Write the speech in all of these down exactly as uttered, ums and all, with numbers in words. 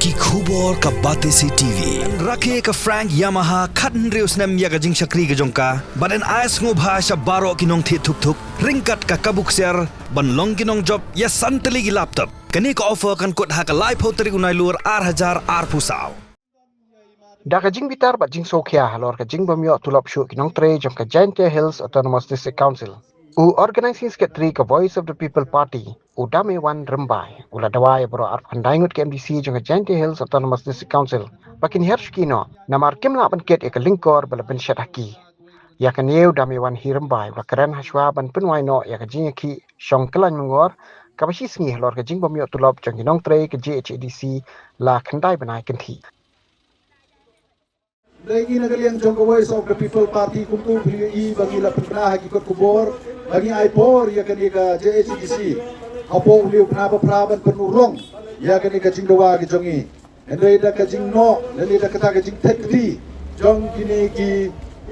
Ki khubor ka Batesi T V. Rakhe ka Frank Yamaha khathynriew snem ïa ka jingshakri ka jong ka. Bad yn ai sngewbha sha baroh ki nongthied thuk thuk ryngkat ka kabu ksiar ban long ki nongjop ïa san tylli ki laptop. Kane ka offer kan kut ha ka laiphew tarik u Nailur ar hajar arphew saw. Da ka jingbitar bad jingsngewkhia halor ka jingbym ïoh tulop shuh ki nongtrei jong ka Jaintia Hills Autonomous District Council, u Organizing Secretary ka Voice of the People Party, u Damewan Rymbai, u la dawa ïa baroh arphew khyndai ngut ki M D C jong ka Jaintia Hills Autonomous District Council ba kin hiar shuki noh namar kim lah ban kit ïa ka lyngkor ba la bynshet ha ki. Ïa kane u Damewan Hi Rymbai u la kren hashwa ban pynwai noh ïa ka jingïakhih shong khlaiñ mungor kaba shi sngi halor ka jingbym ïoh tulop jong ki nongtrei ka J H A D C la khyndai bnai kynthih. Hynrei ngi na ka liang jong ka Voice of the People Party kumtu phi ïohi ba ngi la pynbna ha ki kot khubor ba ngi ai por ïa kane ka J H A D C hapoh u liu bnai ba phra ban pynurlong ïa kane ka jingdawa ka jong ngi. Hynrei da ka jingnoh lane da kata ka jingthait kti jong kine ki,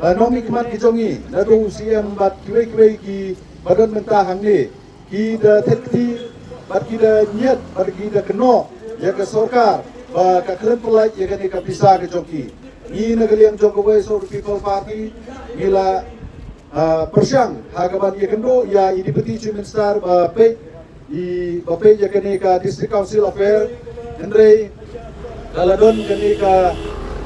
eh, nongmihkhmat ki jong ngi, naduh u C M bad kiwei kiwei kiba don mynta hangne, ki da thait kti bad ki da ñiad bad ki da kynnoh ïa ka sorkar ba ka khlem pyllait ïa kane ka pisa ka jong ki. Ngi na ka liang jong ka Voice of the People Party ngi la, ah, pyrshang ha kaban ïakynduh ïa i Deputy Chief Minister ba peit, i ba peit ïa kane ka District Council Affair. Hynrei ka la don kane ka,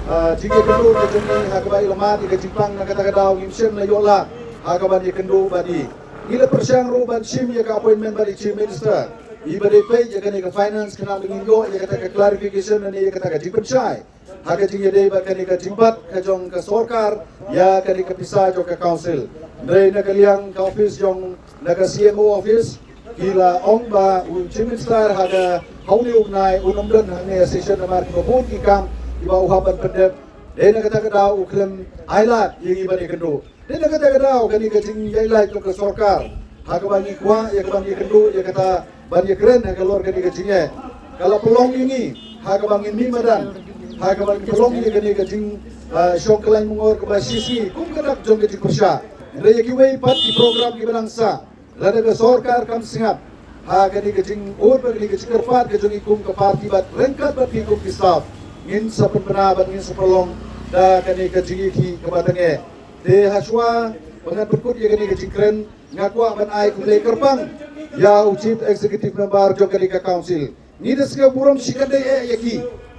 ah, jingïakynduh ka jong ngi ha kaba i la mad ïa ka jingpang, na kata ka daw ngim shym la ïoh lah ha kaban ïakynduh bad i. Ngi la pyrshang ruh ban shim ïa ka appointment bad i Chief Minister, i ba dei peit ïa kane ka finance, khnang ba ngin ïoh ïa kata ka clarification lane ïa kata ka jingpynshai ha ka jingïadei bad kane ka jingbat ka jong ka sorkar ïa kane ka pisa jong ka council. Hynrei na ka liang ka office jong, na ka C M O office, ki la ong ba u Chief Minister ha ka, ha une u bnai un ym don hangne session namar kiba bun ki kam kiba u hap ban pyndep. Dei na kata ka daw u khlem ailad ïa ngi ban ïakynduh. Dei na kata ka daw kane ka jingïailad jong ka sorkar ha kaba ngi kwah ïa kaban ïakynduh ïa kata ban ïakren halor kane ka jingeh, ka la pynlong ïa ngi ha kaba ngin mih madan, ha kaba ngi pynlong ïa kane ka jing, ah, shong khlaiñ mungor kaba shi sngi kum ka dak jong ka jingpyrshah. Hynrei ïa kiwei pat ki program kiba dang sah, lada ka sorkar kam sngap ha kane ka jingud bad kane ka jingkyrpad ka jong ngi kum ka party bad ryngkat bad phi kum ki staff, ngin sa pynbna bad ngin sa pynlong da kane ka jingïakhih kaba tang eh. Te hashwa ba ngan pynkut ïa kane ka jingkren, nga kwah ban ai khublei kyrpang ïa u Chief Executive Member jong kane ka council. Ngi da sngew burom shikatdei eh ïa ki.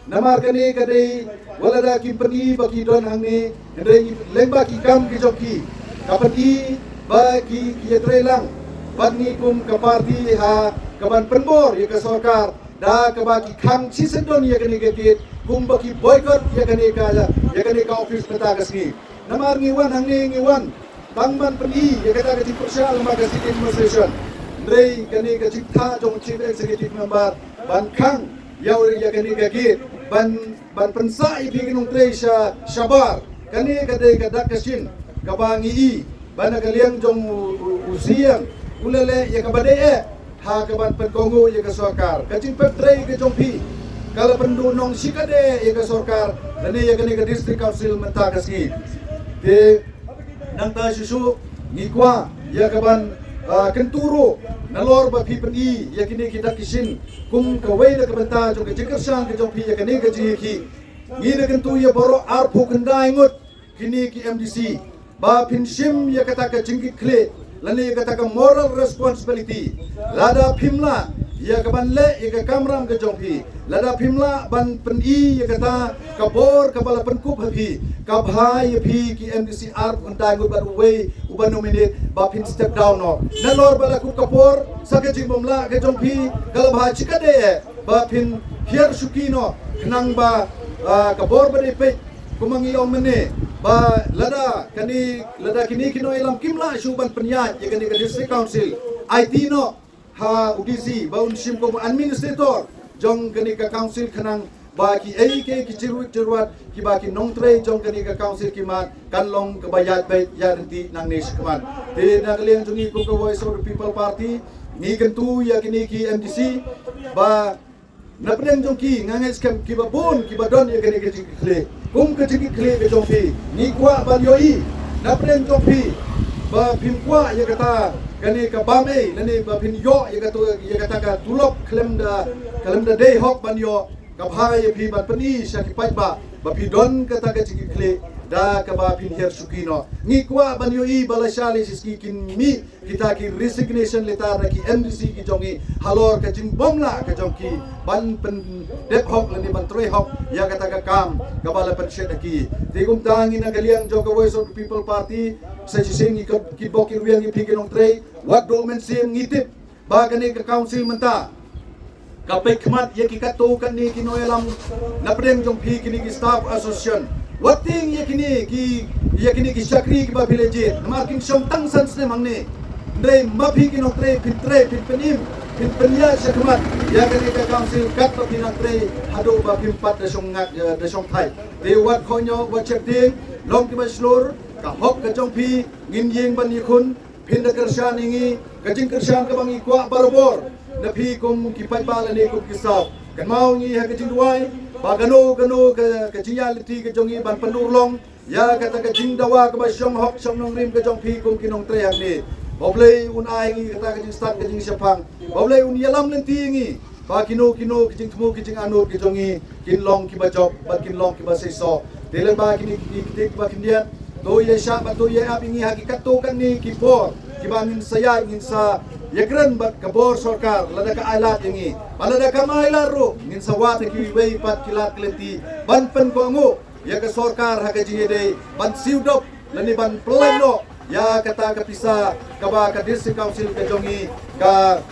Namar kane ka dei, wat lada kim pyni ba ki don hangne, hynrei ngi lyngba ki kam ki jong ki, ka pyni ba ki, ki ïatrei lang bad ngi kum ka party ha kaban pynbor ïa ka sorkar da kaba ki khang shisyndon ïa kane ka gate, kumba ki boycott ïa kane ka, ïa kane ka office mynta ka sngi. Namar ngi wan hangne, ngi wan tang ban pyni ïa kata ka jingpyrshah lyngba ka sitting demonstration. Hynrei kane ka jingtha jong Chief Executive Member ban khang ïa u, ïa kane ka gate, ban, ban pynsah ïa phi ki nongtrei sha, shabar. Kane ka dei ka dak ka shin kaba ngi i ba na ka liang jong u, u, u C M u la leh ïa kaba dei eh ha kaban pynkohnguh ïa ka sorkar. Ka jingpep trei ka jong phi ka la pynduhnong shikatdei eh ïa ka sorkar lane ïa kane ka District Council mynta ka sngi. Te nangta shuh shuh ngi kwah ïa kaban, ah, kyntu ruh nalor ba phi pyni ïa kine ki dak ki shin kum kawei na ka bynta jong ka jingkyrshan ka jong phi ïa kane ka jingïakhih. Ngi da kyntu ïa baroh arphew khyndai ngut kine ki M D C ba phin shim ïa kata ka jingkitkhlieh lane ïa kata ka moral responsibility. Lada phim lah ïa kaban leh ïa ka kamram ka jong phi, lada phim lah ban pyni ïa kata ka bor kaba la pynkup ha phi, ka bha ïa phi ki M D C arphew khyndai ngut bad uwei uba nominate ba phin step down noh. Nalor ba la kut ka por, sa ka jingbymlah ka jong phi ka la bha shikatdei eh ba phin hiar shuki noh, khnang ba, ah, ka bor ba dei peit, kumba ngi ong mynne, ba lada kane, lada kine ki nongïalam kim lah shuh ban pynïaid ïa kane ka District Council, aiti noh ha u D C ba un shim kum administrator jong kane ka council, khnang ba kiei kiei ki jingruh jingruat kiba ki nongtrei jong kane ka council ki mad kan long kaba ïaid beit ïaid ryntih nangne shakhmat. Te na ka liang jong ngi kum ka Voice of the People Party, ngi kyntu ïa kine ki M D C ba na pdeng jong ki, nga ngeit skhem kiba bun kiba don ïa kane ka jingkitkhlieh kum ka jingkitkhlieh ka jong phi, ngi kwah ban ïohi na pdeng jong phi ba phim kwah ïa kata kane ka bam ei lane ba phin ïoh ïa kata, ïa kata ka tulop khlem da, khlem da dei hok ban ïoh. Ka bha ïa phi ban pyni sha ki paidbah ba phi don kata ka jingkitkhlieh da kaba phin hiar shuki noh. Ngi kwah ban ïohi ba lashai lashisngi kin mih kita ki resignation letter na ki M D C ki jong ngi halor ka jingbym lah ka jong ki ban pyndep hok lane ban trei hok ïa kata ka kam kaba la pynshet ha ki. Te kumta ngi na ka liang jong ka Voice of the People Party, sa shisien ngi ki bok ki rwiang ïa phi ki nongtrei, wat duh mynsiem, ngi tip ba kane ka council mynta ka peit khmat ïa ki katto katne ki nongïalam na pdeng jong phi kine ki staff association. Wat tieng ïa kine ki, ïa kine ki shakri kiba phi la jied, namar kin shong tang san snem hangne. Hynrei ma phi ki nongtrei phin trei, phin pynim, phin pynïaid shakhmat ïa kane ka council katba phi nang trei haduh ba phim pat da shong ngat, eh, da shong thait. Te wat khot ñiew, wat sheptieng, long kiba shlur, ka hok ka jong phi ngin ïeng ban ïakhun. Phin da kyrshan ïa ngi, ka jingkyrshan kaba ngi kwah barabor na phi kum ki paidbah lane kum ki staff. Kynmaw ngi ha ka jingduwai ba kano kano ka, ka jingïaid lynti ka jong ngi ban pynurlong ïa kata ka jingdawa kaba shong hok shong nongrim ka jong phi kum ki nongtrei hangne. Ba U Blei un ai ngi kata ka jingstad ka jingshemphang. Ba U Blei un ïalam lynti ïa ngi ba kino kino ki jingthmu ki jinganut ki jong ngi kin long kiba jop bad kin long kiba seisoh. Te lyngba kine ki kti kiba khyndiat, to ïa shah bad to ïa ap ïa ngi ha ki katto katne ki por kiba ngin sa ïaid, ngin sa ïakren bad ka bor sorkar lada ka ailad ïa ngi. Bad lada kam ailad ruh, ngin sa wad ha kiwei pat ki lad ki lynti ban pynkohnguh ïa ka sorkar ha ka jingïadei ban siew dop lane ban pynlait noh ïa kata ka pisa kaba ka District Council ka jong ngi ka,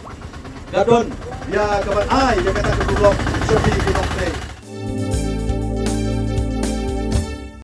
ka don ïa kaban ai ïa kata ka tulop sha phi ki nongtrei.